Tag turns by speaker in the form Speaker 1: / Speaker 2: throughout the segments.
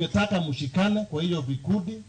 Speaker 1: Nataka mshikane kwa hiyo vikundi.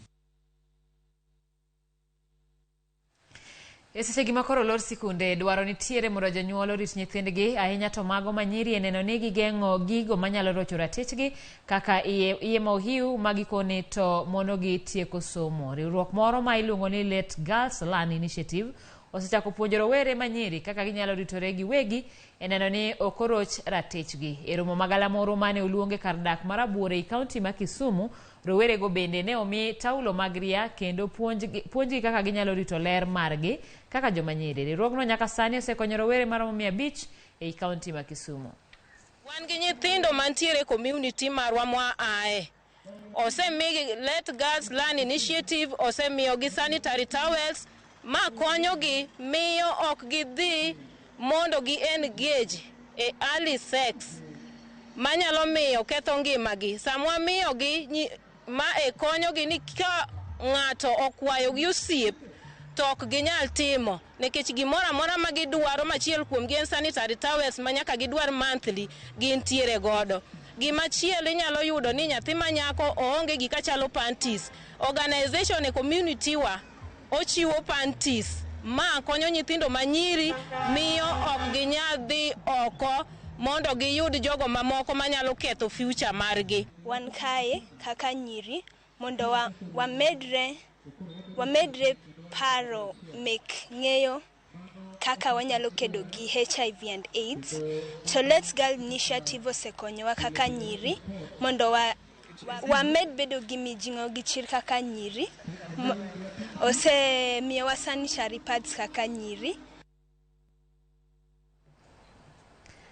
Speaker 2: E sechegi ma koro olor sikunde, dwaro nitiere mondo jonyuol orit nyithindgi, ahinya to mago ma nyiri e neno ni gigeng'o gigo manyalo rocho ratichgi kaka iye, iye ma ohiu ma gikone to monogi tieko somo. Riwruok moro ma iluongo ni Let Girls Learn Initiative osechako puonjo rowere ma nyiri kaka ginyalo ritore giwegi e neno ni ok oroch ratichgi. E romo ma galamoro mane oluong e kar dak ma Rabuor ei kaunti ma Kisumu, rowerego bende ne omi taulo mag ria kendo puonjgi, puonjgi kaka ginyalo rito ler margi kaka joma nyiri. Riwruogno nyaka sani osekonyo rowere maromo 500 ei kaunti ma Kisumu.
Speaker 3: Wan gi nyithindo mantiere e community marwa mwa ae. Osemigi Let Girls Learn Initiative osemiyogi sanitary towels ma konyogi miyo ok gidhi mondo gi engage e early sex manyalo miyo ketho ngimagi. Sama wamiyogi ma e konyogi ni ka ng'ato okwayogi osiep to ok ginyal timo nikech gimoro amora ma gidwaro machiel kuomgi en sanitary towels ma nyaka gidwar monthly gintiere godo. Gimachielo inyalo yudo ni nyathi ma nyako oonge gika chalo panties. Organization e community wa ochiwo panties ma konyo nyithindo manyiri miyo ok ginyal dhi oko mondo giyud jogo mamoko manyalo ketho future margi.
Speaker 4: Wan kae kaka nyiri mondo wa, wamedre wamedre paro mek ng'eyo kaka wanyalo kedo gi HIV and AIDS. To Let's Girl Initiative osekonyowa kaka nyiri mondo wa, wamed bedo gi mijing'o gi chir kaka nyiri. Osemiyowa sanitary pads kaka nyiri.